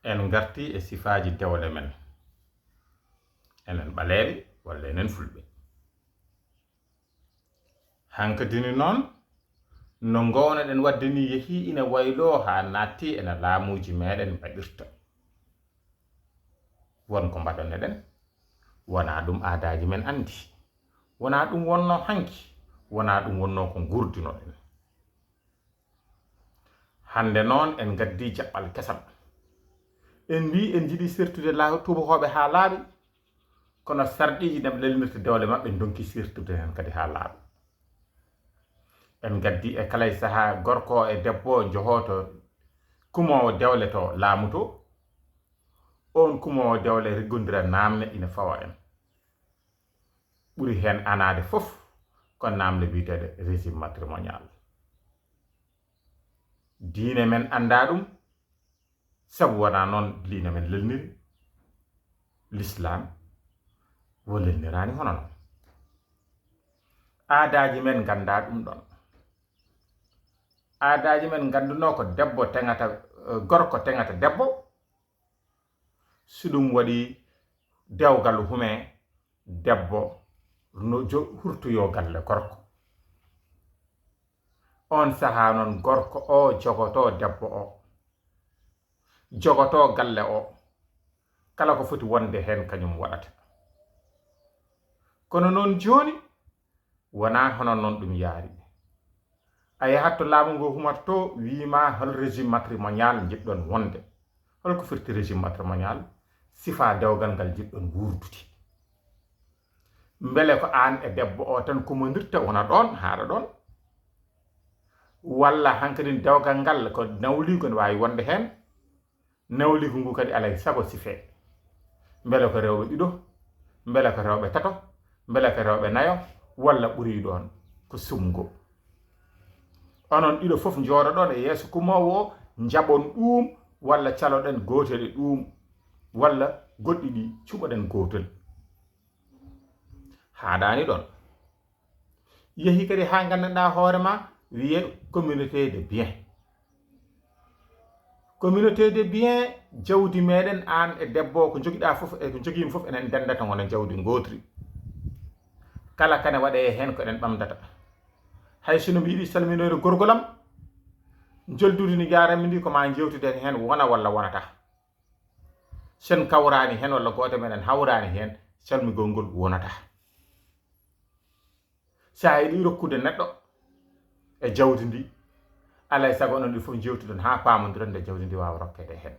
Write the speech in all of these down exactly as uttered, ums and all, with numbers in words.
En ngarti e sifaaji dewle men, enen ɓaleeɓe walla enen fulɓe. Hankadini noon, no ngownoɗen waɗde ni yehii ina wayloo haa naatti ena laamuuji meɗen mbaɗirta. Won ko mbaɗoneɗen, wonaa ɗum aadaaji men anndi, wonaa ɗum wonnoo hanki, wonaa ɗum wonnoo ko nguurdinoɗen. Hannde noon en ngaddi jaɓɓal kesal. En mbii en njiɗi sertude la-, tubakooɓe haa laaɓi, kono sarɗiiji ɗam lelnirta dewle maɓɓe ndonki sertude heen kadi haa laaɓi. En ngaddi e kala e sahaa gorko e debbo njohoto kumoowo dewle to laamu to. Oon kumoowo dewle riggondira naamne ina fawa en. Ɓuri heen anaade fof ko naamne biyeteeɗe régime matrimonial. Diine men anndaa ɗum, sabu wonaa noon diine men lelniri, Lislaam wo lelniraani hono noon. Aadaaji men nganndaa ɗum ɗoon. Aadaaji men nganndunoo ko debbo teŋata, eh, gorko teŋata debbo. So ɗum waɗi dewgal hume, debbo no jo-, hurtoyoo galle gorko. Oon sahaa noon gorko o jogotoo debbo o, jogotoo galle o, kala ko foti wonde heen kañum waɗata. Kono noon jooni, wonaa hono noon ɗum yaari. A yahat to laamu ngu humata to, wii ma hol régime matrimonial njiɗɗon wonde. Hol ko firti régime matrimonial? Sifaa dewgal ngal njiɗɗon wuurdude. Mbele ko aan e debbo o tan kumondirta wona ɗoon, haaɗa ɗoon? Walla hankadin dewgal ngal ko nawliigu ne waawi wonde heen? Nawliigu ngu kadi alaa e sago sifee. Mbele ko rewɓe ɗiɗo, mbele ko rewɓe tato, mbele ko rewɓe nayo, walla ɓurii ɗoon ko sumngo. Onon ɗiɗo fof njooɗoɗon e yeeso kumoowo o, njaɓon ɗuum, walla caloɗen gootel e ɗuum, walla goɗɗi ɗi cuɓoɗen gootel. Haaɗaani ɗoon. Yehi kadi haa nganndanɗaa hoore ma, wiyee communauté de bien. Communauté de bien, jawdi meɗen, aan e debbo, ko njogiɗaa fof e ko njogiimi fof, enen ndendata ngona jawdi ngootri. Kala kane waɗee heen ko eɗen ɓamdata. Hay so no mi yiɗi salminoyde gorgol am, njolduudi ndi njaaranmi ndi ko maa njeewtiden heen wona walla wonata. Sen kawraani heen walla gooto meɗen hawraani heen, calmigol ngol wonata. So a yiɗi rokkude neɗɗo e jawdi ndi, alaa e sago onon ɗiɗo fof njeewtidon haa paamondiron nde jawdi ndi waawa rokkeede heen.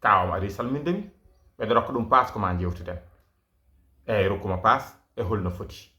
Kaawam arii salminde mi, mbeɗa rokka ɗum paas ko maa njeewtiden. Eey, rokkuma paas e holno foti.